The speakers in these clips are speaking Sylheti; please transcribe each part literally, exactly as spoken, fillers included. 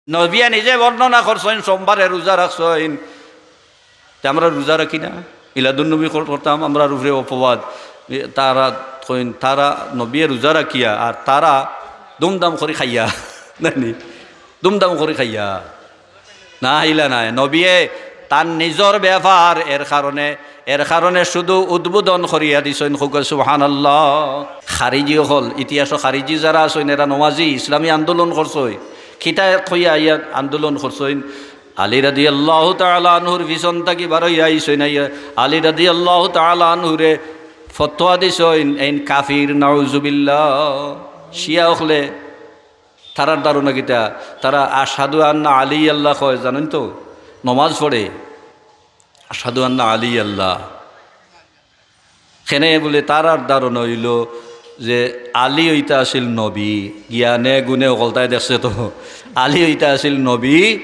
নবিয়ে নিজে বর্ণনা করছইন, সোমবারে রোজা রাখছইন। তে আমরা রোজা রাখি না, মিলাদুন নবী কর-, করতাম, আমরার উপরে অপবাদ। এ, তারা কইন, তারা নবিয়ে রোজা রাখিয়া আর তারা দুমদাম করি খাইয়া, নানি? দুমদাম করি খাইয়া। না, ইলা নায়। নবিয়ে তান নিজর ব্যাপার, এর কারণে, এর কারণে শুধু উদ্বোধন করিয়া দিছইন। কউক্কা সুবহানাল্লাহ। খারিজি অকল, ইতিহাসো খারিজি যারা আছইন, এরা নমাজি, ইসলামী আন্দোলন করছইন। কিতা কইয়া ইয়া আন্দোলন করছইন? আলী রাদিয়াল্লাহু তাআলা আনহুর পিছন থাকি বারইয়া আইছইন, আইয়া আলী রাদিয়াল্লাহু তাআলা আনহুরে ফতোয়া দিছইন, এইন কাফির, নাউজুবিল্লাহ। শিয়া অকলে, তারার ধারণা কিতা? তারা আশহাদু আন্না আলী আল্লাহ কয়, জানইন তো? নমাজ পড়ে, আশহাদু আন্না আলী আল্লাহ। কেনে বুলে, তারার ধারণা অইলো যে আলী অইতা আছিল নবী, জ্ঞানে গুণে অকলতায় দেখছে তো, আলী অইতা আছিল নবী।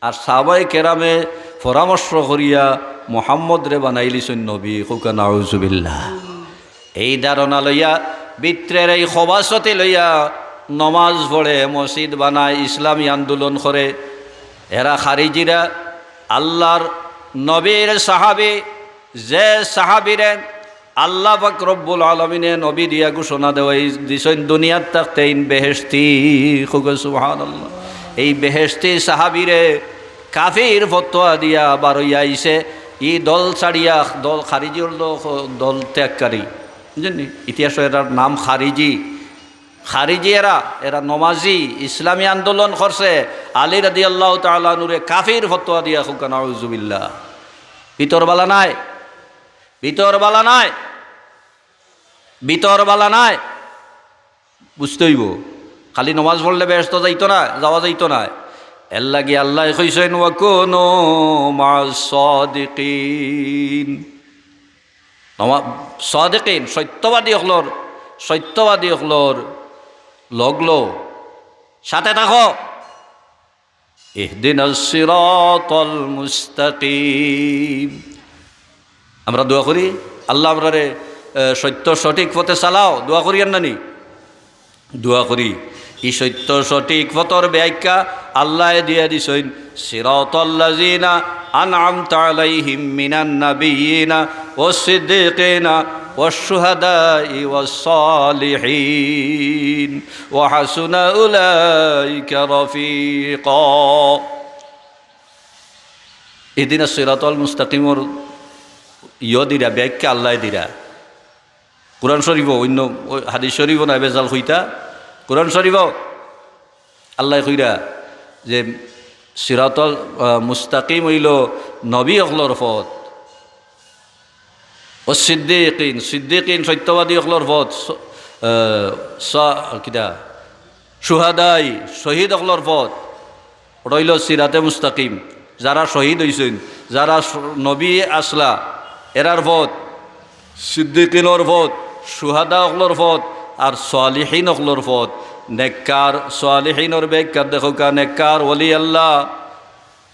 আর সাহাবায়ে কেরামে পরামর্শ করিয়া মোহাম্মদরে বানাইলিছইন নবী। কউক্কা নাউজুবিল্লাহ। এই ধারণা লইয়া, ভিতরের এই খবাসতি লইয়া নমাজ পড়ে, মসজিদ বানায়, ইসলামী আন্দোলন করে। এরা খারিজিরা আল্লাহর নবীর সাহাবী, যে সাহাবীরে আল্লাহ পাক রব্বুল আলামিনে নবী দিয়া ঘোষণা দেওয়াই দিছইন, দুনিয়াত থাকতে এইন বেহেশতি। কউক্কা সুবহানাল্লাহ। এই বেহেশতি সাহাবীরে কাফির ফতোয়া দিয়া বারইয়া আইছে। ই দল ছাড়িয়া, দল খারিজি অকল, দল ত্যাগকারী। বুঝছইন নি? ইতিহাসো এরার নাম খারিজি। খারিজি এরা, এরা নমাজি, ইসলামী আন্দোলন করছে। আলী রাদিয়াল্লাহু তাআলা আনহুরে কাফির ফতোয়া দিয়া। কউক্কা নাউজুবিল্লাহ। ভিতর বালা নায়, ভিতর বালা নায়, ভিতর বালা নায়। বুঝতে অইবো, খালি নমাজ পড়লে বেহেশতো যাইতো না, যাওয়া যাইতো না। এরলাগি আল্লায় কইছইন, "ওয়াকুনু মা'আস সাদিকিন।" নমা-, সাদিকিন, সত্যবাদী অকলর, সত্যবাদী অকলর লগ লও, সাথে থাকো। ইহদিনাস সিরাতাল মুস্তাকিম। আমরা দোয়া করি, "আল্লাহ, আমরারে, এ, সত্য সঠিক পথে চালাও।" দোয়া করি আর নানি? দোয়া করি। ই সত্য সঠিক পথর ব্যাখ্যা আল্লায় দিয়া দিছইন, "সিরাতাল্লাযিনা আনআমতা আলাইহিম মিনান নাবিয়্যিনা ওয়াস সিদ্দীকিনা ওয়াশ শুহাদাই ওয়াস সালিহিন ওয়া হাসুনা উলাইকা রাফিকা।" ইহদিনাস সিরাতাল মুস্তাকিমর ইয় দিরা, ব্যাখ্যা আল্লায় দিরা। কোরআন শরীফো, অন্য হাদিস শরীফো নায়, ভেজাল কইতা। কোরআন শরীফো আল্লায় কইরা যে সিরাতাল, আহ, মুস্তাকিম অইলো নবী অকলর পথ। ওয়াস সিদ্দীকিন, সিদ্দীকিন সত্যবাদী অকলর পথ, স-, আহ, স-, কিতা? শুহাদাই, শহীদ অকলর পথ। অটা অইলো সিরাতে মুস্তাকিম। যারা শহীদ অইছইন, যারা স-, নবী আছলা, এরার পথ, সিদ্দীকিনর পথ, শুহাদা অকলর পথ, আর সালিহিন অকলর পথ। নেককার, সালিহিনর ব্যাখ্যা দেখউক্কা, নেককার ওলি আল্লাহ।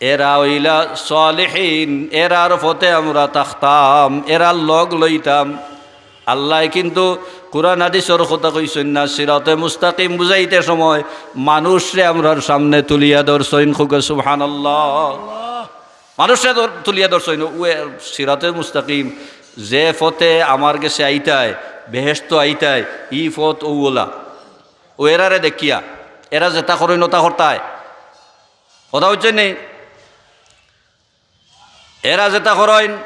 এরা অইলা সালিহিন, এরার পথে আমরা থাকতাম, এরার লগ লইতাম। আল্লায় কিন্তু কোরআন হাদিসর কথা কইছইন না, সিরাতে মুস্তাকিম বুঝাইতে সময় মানুষরে আমরার সামনে তুলিয়া ধরছইন। কউক্কা সুবহানাল্লাহ। মানুষরে ধর-, তুলিয়া ধরছইন। অউ সিরাতে মুস্তাকিম, যে পথে আমার গেছে আইতায়, বেহেশতো আইতায়, ই পথ অউ অলা। অউ এরারে দেখিয়া, এরা যেতা করইন অতা করতায়। কথা বুঝছইন নি? এরা যেতা করইন,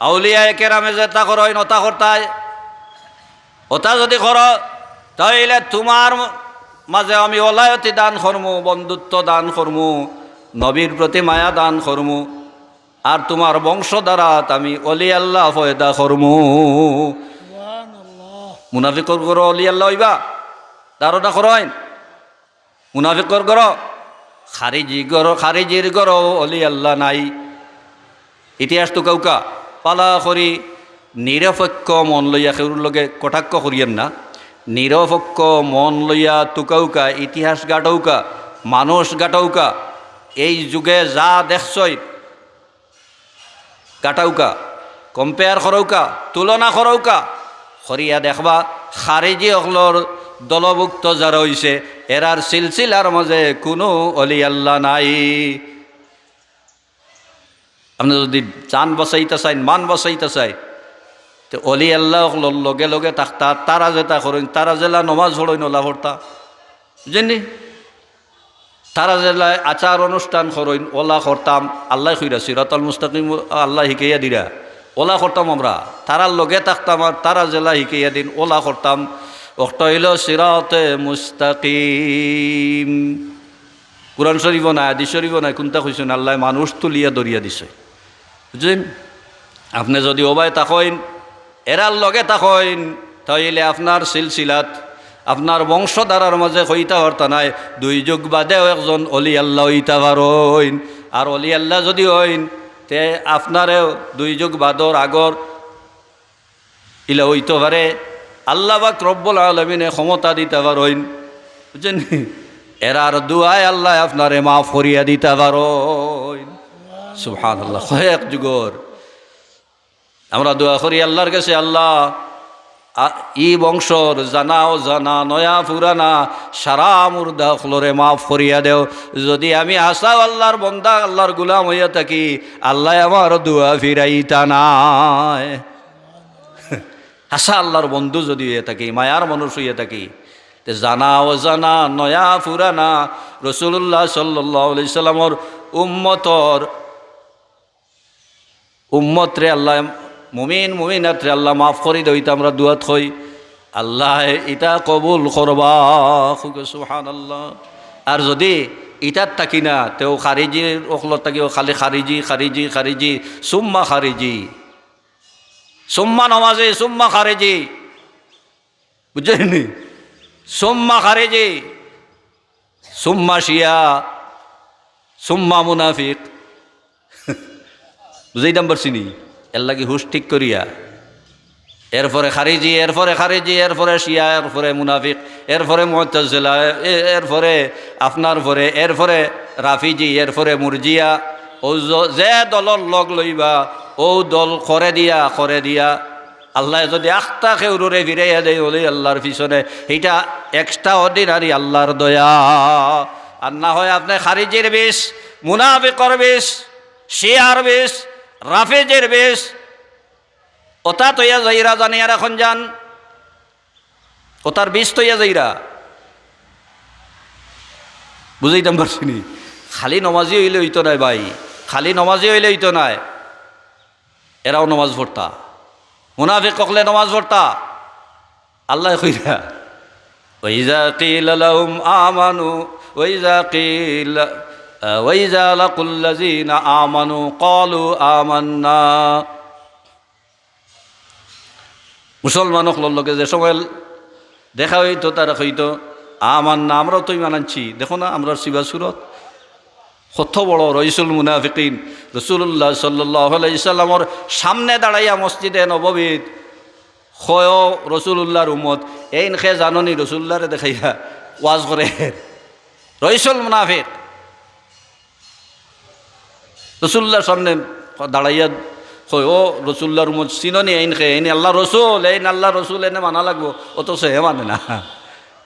আউলিয়ায়ে কেরামে যেতা করইন, অতা করতায়। অতা যুদি করো, তাইলে তুমার মাঝে আমি ওলায়তি দান করমু, বন্ধুত্ব দান করমু, নবীর প্রতি মায়া দান করমু, আর তুমার বংশধারাত আমি ওলি আল্লাহ পয়দা করমু। মুনাফিকর ঘরো ওলি আল্লাহ অইবা? ধারণা করইন? মুনাফিকর ঘরো, খারিজি ঘরো, খারিজির ঘরো ওলি আল্লাহ নাই। ইতিহাস তুকাউক্কা, ভালা করি নিরপেক্ষ মন লইয়া কেউর লগে কটাক্ষ করিয়েন না। নিরপেক্ষ মন লইয়া তুকাউক্কা, ইতিহাস ঘাটাউক্কা, মানুষ ঘাটাউক্কা। এই যুগে যা দেখছইন, ঘাটাউক্কা, compare করউক্কা, তুলনা করউক্কা, করিয়া দেখবা, খারিজি অকলর দলভুক্ত যারা অইছে, এরার সিলসিলার মাঝে কুনু অলি আল্লাহ নাই। আপনে যুদি জান বাচাইতা চাইন, মান বাচাইতা চাইন, তে অলি আল্লাহ অকলর লগে লগে থাকতা, তারা যেতা করইন, তারা যেলা নমাজ পড়ইন, অলা করতা। বুঝছইন নি? তারা যেলা আচার অনুষ্ঠান করইন, অলা করতাম। আল্লায় কইরা, সিরাতাল মুস্তাকিম আল্লায় হিকাইয়া দিরা, অলা করতাম আমরা। তারার লগে থাকতাম আর তারা যেলা হিকাইয়া দিন, অলা করতাম। অকটা অইলো সিরাতে মুস্তাকিম। কুরআন শরিফো নাই, হাদিস শরিফো নাই, কুনটা কইছইন? আল্লায় মানুষ তুলিয়া ধরিয়া দিছে। বুঝছইন? আপনে যুদি অবায় থাকইন, এরার লগে থাকইন, তাইলে আপনার সিলসিলাত, আপনার বংশধারার মাঝে কইতা পারতা নায়, দুই যুগ বাদেও একজন অলি আল্লাহ অইতা পারইন। আর অলি আল্লাহ যুদি অইন, তে আপনারেও দুই যুগ বাদর আগর ইলা অইতো পারে। আল্লাহ পাক রব্বুল আলামিনে ক্ষমতা দিতা পারইন, বুঝছইন নি? এরার দোয়ায় আল্লায় আপনারে মাফ করিয়া দিতা পারইন। সুবহানাল্লাহ। কয়েক যুগর আমরা দোয়া করি আল্লাহর কাছে, "আল্লাহ, আ-, ই বংশর জানা অজানা, নয়া পুরানা, সারা মুর্দা অকলরে মাফ করিয়া দেও। যুদি আমি হাছা আল্লাহর বন্দা, আল্লাহর গুলাম অইয়া থাকি, আল্লায় আমার দোয়া ফিরাইতা নায়।" হাছা আল্লাহর বন্ধু যুদি অইয়া থাকি, মায়ার মানুষ অইয়া থাকি, তে জানা অজানা, নয়া পুরানা, রাসূলুল্লাহ সাল্লাল্লাহু আলাইহি সাল্লামর উম্মতর উম্মতরে আল্লায়, মুমিন মুমিনাতরে আল্লায় মাফ করি দেও, ইতা আমরা দোয়াত কই, আল্লায় ইতা কবুল করবা। কউক্কা সুবহানাল্লাহ। আর যুদি ইতাত থাকি না, তেউ খারিজি অকলর থাকিও খালি খারিজি, খারিজি, খারিজি, সুম্মা খারিজি, সুম্মা নমাজি, সুম্মা খারিজি, বুঝছইন নি? সুম্মা খারিজি, সুম্মা শিয়া, সুম্মা মুনাফিক। বুঝাইতাম পারছি নি? এরলাগি হুশ ঠিক করিয়া। এরপরে খারিজি, এরপরে খারিজি, এরপরে শিয়া, এরপরে মুনাফিক, এরপরে মুতাজিলা, এ-, এরপরে আপনার পরে, এরপরে রাফিজি, এরপরে মুরজিয়া। অউ য-, যে দলর লগ লইবা, অউ দল করে দিয়া, করে দিয়া আল্লায় যুদি আখতা কেউররে ফিরাইয়া দেইন অলি আল্লাহর পিছনে, ইটা extraordinary আল্লাহর দয়া। আর না হয় আপনে খারিজির বিষ, মুনাফিকর বিষ, শিয়ার বিষ, রাফিজির বিষ, অতা থইয়া যাইরা জানি আর অখন যান, অতার বিষ থইয়া যাইরা। বুঝাইতাম পারছি নি? খালি নমাজি অইলে অইতো নায় ভাই, খালি নমাজি অইলে অইতো নায়। এরাও নমাজ পড়তা, মুনাফিক অকলে নমাজ পড়তা। আল্লায় কইরা, "ওয়াইজা কিলা লাহুম আমানু, ওয়াইজা কিলা, আ, ওয়াইজা লাকুল্লাযিনা আমানু ক্বালু আমান্না।" মুসলমান অকলর লগে যে সময় দেখা অইতো, তারা কইতো, "আমান্না, আমরাও তো ঈমান আনছি।" দেখো না, আমরার সিবা সুরত। কত বড় রইসুল মুনাফিকিন, রাসূলুল্লাহ সাল্লাল্লাহু আলাইহি সাল্লামর সামনে দাঁড়াইয়া মসজিদে নববীত, কয়, "ও রাসূলুল্লাহর উম্মত, এইন কে জানো নি?" রাসূলুল্লাহরে দেখাইয়া ওয়াজ করে রইসুল মুনাফিক। রাসূলুল্লাহর সামনে দাঁড়াইয়া কয়, "ও রাসূলুল্লাহর উম্মত, চিনো নি এইন কে? এইন আল্লাহর রাসূল, এইন আল্লাহর রাসূল, এইনে মানা লাগবো।" অথচ হে মানে না।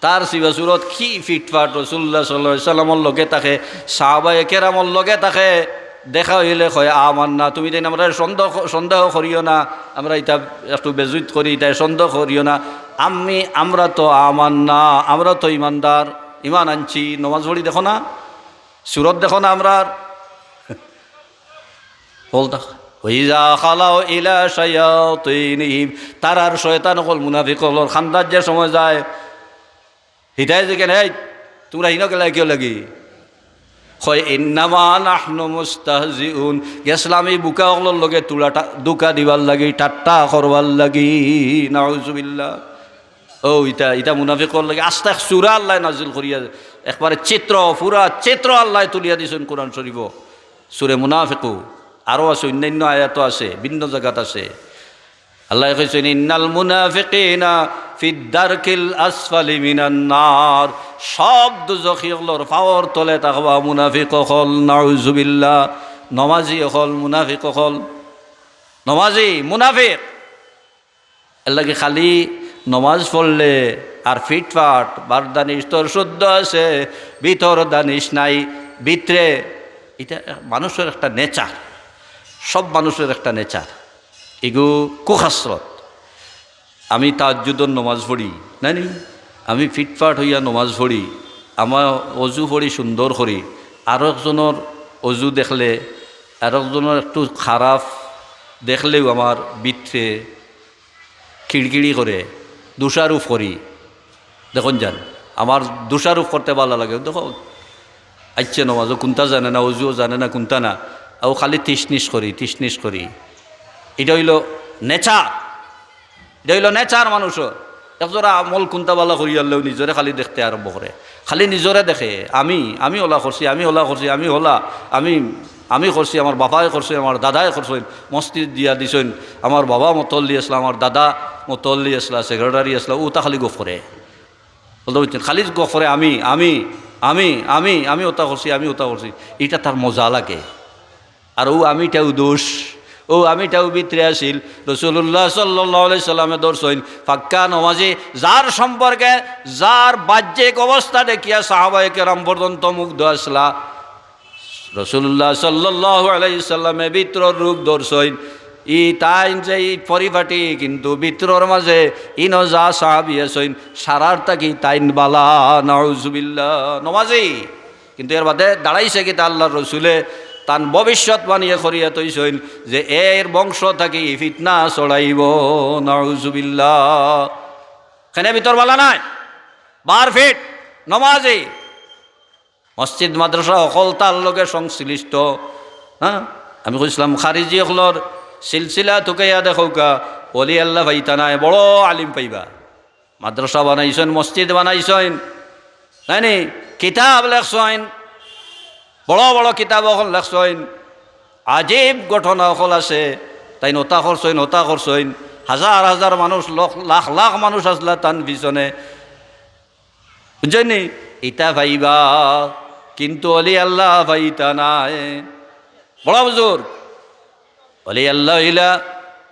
তার সিবা সুরত কি ফিটফাট, রাসূলুল্লাহ সাল্লাল্লাহু আলাইহি সাল্লামর লগে থাকে, সাহাবায়ে কেরামর লগে থাকে, দেখা অইলে কয়, "আমান্না, তুমি তাইন আমরারে সন্দেহ, সন্দেহ করিও না, আমরা ইতা একটু বেইজ্জত করি, ইতা সন্দেহ করিও না, আমি, আমরা তো আমান্না, আমরা তো ঈমানদার, ঈমান আনছি।" নমাজ পড়ি দেখো না, সুরত দেখো না আমরার। বলতা, "ওয়াইজা খালাউ ইলা শায়াতিনিহিম।" তারার শয়তান অকল, মুনাফিক অকলর খান্দাত যে সময় যায়, হিতায় যে কেনে, "এই, তুমরা হিনো গেলায় কিওর লাগি?" কয়, "ইন্নামা নাহনু মুস্তাহজিউন।" গেছলাম ই বুকা অকলর লগে তুলা টা-, ধুকা দিবার লাগি, ঠাট্টা করবার লাগি। নাউজুবিল্লাহ। ও, ইতা, ইতা মুনাফিকর লাগি আস্তা এক সূরা আল্লায় নাজিল করিয়া, একবারে চিত্র, পুরা চিত্র আল্লায় তুলিয়া দিছইন কোরআন শরীফো। সূরা মুনাফিকু, আরো আছে, অন্যান্য আয়াতও আছে, ভিন্ন জাগাত আছে। আল্লায় কইছইন, "ইন্নাল মুনাফিকিনা ফিদ দারকিল আসফালি মিনান নার।" সব দুজখি অকলর পাওর তলে থাকবা মুনাফিক অকল, নাউজুবিল্লাহ। নমাজি অকল, মুনাফিক অকল। নমাজি, মুনাফিক। এরলাগি খালি নমাজ পড়লে আর ফিটফাট, বার দানিশ তোর শুদ্ধ আছে, ভিতর দানিশ নাই, ভিতরে। ইটা মানুষর একটা নেচার, সব মানুষর একটা নেচার। ইগু কুখাসলত। আমি তাহাজ্জুদর নমাজ পড়ি, নানি? আমি ফিটফাট অইয়া নমাজ পড়ি, আমার অজু পড়ি সুন্দর করি। আরক জনর অজু দেখলে, আরক জনর একটু খারাপ দেখলেউ আমার ভিতরে কিড়কিড়ি করে, দোষারোপ করি। দেখইন যান, আমার দোষারোপ করতে ভালা লাগে। দেখো, আইছে নমাজও কুন্তা জানে না, অজুও জানে না কুন্তা না, অউ খালি তিশনিশ করি, তিশনিশ করি। ইটা অইলো নেচার, ইটা অইলো নেচার মানুষর। একজরা আমল কুন্তা ভালা করিয়ারলেউ নিজরে খালি দেখতে আরম্ভ করে, খালি নিজরে দেখে, আমি, আমি অলা করছি, আমি অলা করছি, আমি অলা, আমি, আমি করছি, আমার বাবায় করছে, আমার দাদায় করছইন, মসজিদ দিয়া দিছইন, আমার বাবা মতল্লি আছলা, আমার দাদা মতল্লি আছলা, সেক্রেটারি আছলা, অতা খালি গফ করে। বুঝতে পারছেন? খালি গফ করে আমি, আমি, আমি, আমি, আমি অতা করছি, আমি অতা করছি। ইটা তার মজা লাগে। আর অউ আমিটাউ দোষ, অউ আমিটাউ ভিতরে আছিল। রাসূলুল্লাহ সাল্লাল্লাহু আলাইহি সাল্লামে ধরছইন, পাক্কা নমাজি, যার সম্পর্কে, যার বাহ্যিক অবস্থা দেখিয়া সাহাবায়ে কেরাম পর্যন্ত মুগ্ধ আছলা। রাসূলুল্লাহ সাল্লাল্লাহু আলাইহি সাল্লামে ভিতরর রোগ ধরছইন। ই তাইন যে ই পরিপাটি, কিন্তু ভিতরর মাঝে ইনো যা সাহাবী আছইন, সারার থাকি তাইন বালা, নাউজুবিল্লাহ, নমাজি। কিন্তু এর বাদে দাঁড়াইছে কিতা, আল্লাহর রসুলে তান ভবিষ্যৎবাণী করিয়া থইছইন যে এর বংশ থাকি ফিতনা ছড়াইবো, নাউজুবিল্লাহ। কেনে ভিতর বালা নাই, বার ফিট, নমাজি। মসজিদ মাদ্রাসা অকল তার লগে সংশ্লিষ্ট। হ্যাঁ, আমি কইছিলাম, খারিজি অকলর সিলসিলা তুকাইয়া দেখউক্কা, অলি আল্লাহ পাইতা নায়, বড় আলিম পাইবা। মাদ্রাসা বানাইছইন, মসজিদ বানাইছইন, নায়নি? কিতাব লেখছইন, বড় বড় কিতাব অকল লেখছইন, আজীব ঘটনা অকল আছে। তাইন অতা করছইন, অতা করছইন, হাজার হাজার মানুষ, লক্ষ, লাখ লাখ মানুষ আছলা তান পিছনে। বুঝছইননি? ইতা পাইবা, কিন্তু অলি আল্লাহ পাইতা নায়। বড় বুজুর্গ, অলি আল্লাহ অইলা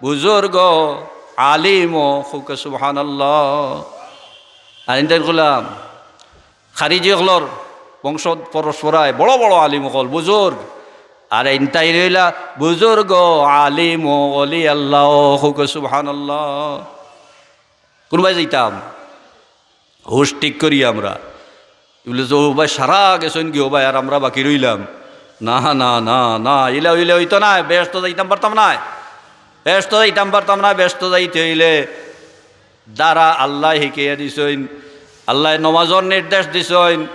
বুজুর্গ, আলিম, কউক্কা সুবহানাল্লাহ। আর ইনতাইন কইলাম, খারিজি অকলর বংশ পরম্পরায় বড় বড় আলিম অকল, বুজুর্গ। আর ইনতাইন অইলা বুজুর্গ, আলিম, অলি আল্লাহ, কউক্কা সুবহানাল্লাহ। কুনবায় যাইতাম? হুশ ঠিক করি আমরা। বুলে যে, "ও ভাই, সারা গেছইন গি ও ভাই, আর আমরা বাকি রইলাম।" না, না, না, না, ইলা অইলে অইতো নায়, বেহেস্তো যাইতাম পারতাম নায়, বেহেস্তো যাইতাম পারতাম নায়। বেহেস্তো যাইতে অইলে যারা আল্লায় হিকাইয়া দিছইন, আল্লায় নমাজর নির্দেশ দিছইন,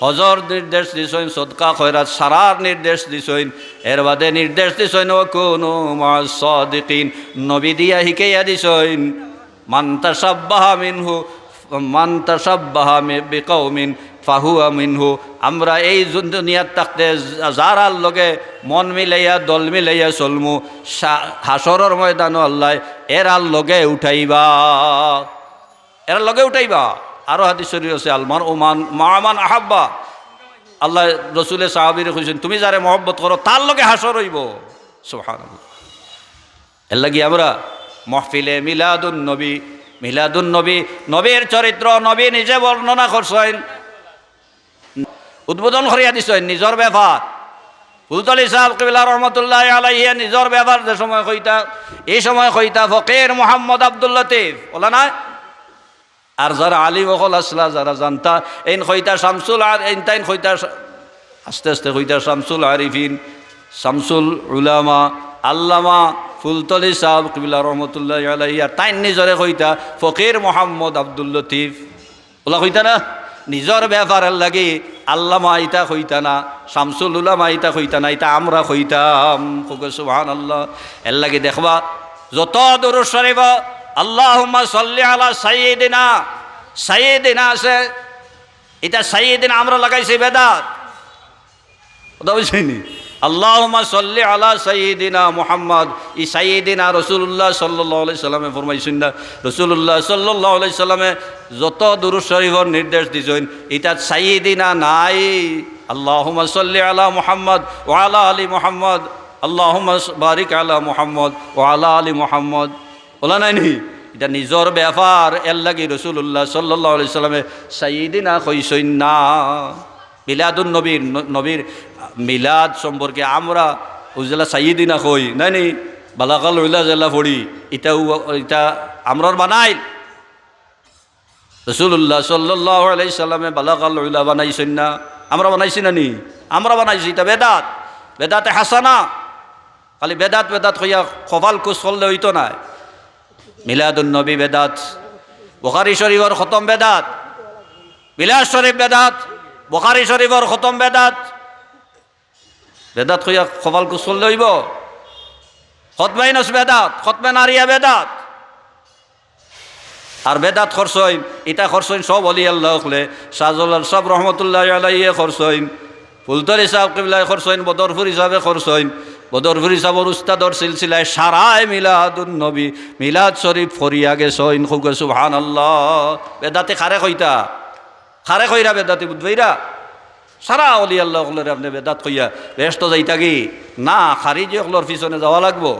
হজর নির্দেশ দিছইন, সদকা খয়রাত সারার নির্দেশ দিছইন, এর বাদে নির্দেশ দিছইন, "ওয়া কুনু মা'আস সাদিকিন", নবী দিয়া হিকাইয়া দিছইন। মান তাশাব্বাহা মিনহু, মান তাশাব্বাহা মি-, বিকাউমিন ফাহুয়া মিনহু। আমরা এই জুন-, দুনিয়াত থাকতে যা-, যারার লগে মন মিলাইয়া, দল মিলাইয়া চলমু, সা-, হাশরর ময়দানো আল্লায় এরার লগে উঠাইবা, এরার লগে উঠাইবা। আরো হাদিস শরীফ আছে, "আল মারউ মান-, মা'আ মান আহাব্বা।" আল্লায় রসুলে সাহাবীরে কইছইন, "তুমি যারে মহব্বত করো, তার লগে হাশর অইবো।" সুবহানাল্লাহ। এর লাগি আমরা মহফিলে মিলাদুন নবী, মিলাদুন নবী, নবীর চরিত্র নবী নিজে বর্ণনা করছইন, উদ্বোধন করিয়া দিছইন নিজর ব্যাপার। ফুলতলি সাহেব কিবলা রহমতুল্লাহ আলাইহি নিজর ব্যাপার যে সময় কইতা, এই সময় কইতা ফকির মোহাম্মদ আব্দুল লতিফ, অলা নায়? আর যারা আলিম অকল আছলা, যারা জানতা, এইন কইতা শামসুল আর-, এইন তাইন কইতা শা-, আস্তে আস্তে কইতা শামসুল আরিফিন, শামসুল উলামা, আল্লামা ফুলতলি সাহেব কিবলা রহমতুল্লাহ আলাইহি, আর তাইন নিজরে কইতা ফকির মোহাম্মদ আব্দুল লতিফ। অলা কইতা না? নিজর ব্যাপারর লাগি আল্লামা ইতা কইতা না, শামসুল উলামা ইতা কইতা না, ইতা আমরা কইতাম। কউক্কা সুবহানাল্লাহ। এর লাগি দেখবা, যত দুরূদ শরীফ, আল্লাহুম্মা সাল্লি আলা সাইয়্যিদিনা, সাইয়্যিদিনা আছে, ইটা সাইয়্যিদিনা আমরা লাগাইছি বেদাত। কথা বুঝছইননি? আল্লাহুম্মা সাল্লি আলা সাইয়্যিদিনা মুহাম্মদ, ই সাইয়্যিদিনা রাসূলুল্লাহ সাল্লাল্লাহু আলাইহি সাল্লামে ফরমাইছইন না? রাসূলুল্লাহ সাল্লাল্লাহু আলাইহি সাল্লামে যত দুরূদ শরীফর নির্দেশ দিছইন, ইটাত সাইয়্যিদিনা নাই। আল্লাহুম্মা সাল্লি আলা মুহাম্মদ ওয়া আলা আলি মুহাম্মদ, আল্লাহুম্মা বারিক আলা মুহাম্মদ ওয়া আলা আলি মুহাম্মদ। অলা নায়নি? ইটা নিজর ব্যাপার, এরলাগি রাসুলুল্লাহ সাল্লাল্লাহু আলাইহি সাল্লামে সাইয়্যিদিনা কইছইন না। মিলাদুন নবীর, ন-, নবীর মিলাদ সম্পর্কে আমরা অউ যেলা সাইয়্যিদিনা কই, নায় নি? বালাগাল উলা যেলা পড়ি, ইটাও, ইটা আমরার বানাইল। রাসুলুল্লাহ সাল্লাল্লাহু আলাইহি সাল্লামে বালাগাল উলা বানাইছইন না, আমরা বানাইছি না নি? আমরা বানাইছি, ইটা বেদাত, বেদাতে হাসানা। খালি বেদাত বেদাত কইয়া কপাল কুচ করলে অইতো নায়। মিলাদুন নবী বেদাত, বুখারী শরীফর খতম বেদাত, মিলাদ শরীফ বেদাত, বুখারী শরীফর খতম বেদাত। বেদাত কইয়া কপাল কুচ করলে অইবো? খতমে ইউনুস বেদাত, খতমে নারিয়া বেদাত। আর বেদাত করছইন, ইটা করছইন সব অলি আল্লাহ অকলে। শাহজালাল সাব রহমতুল্লাহি আলাইহি করছইন, ফুলতলি সাব কিবলায় করছইন, বদরপুরি সাবে করছইন। বদরপুরি সাবর উস্তাদর সিলসিলায় সারায় মিলাদুন নবী, মিলাদ শরীফ পড়িয়া গেছইন। কউক্কা সুবহানাল্লাহ। বেদাতি কারে কইতা? কারে কইরা বেদাতি বুঝবায়রা? সারা অলি আল্লাহ অকলরে আপনে বেদাত কইয়া বেহেস্তো যাইতা গি? না, খারিজি অকলর পিছনে যাওয়া লাগবো।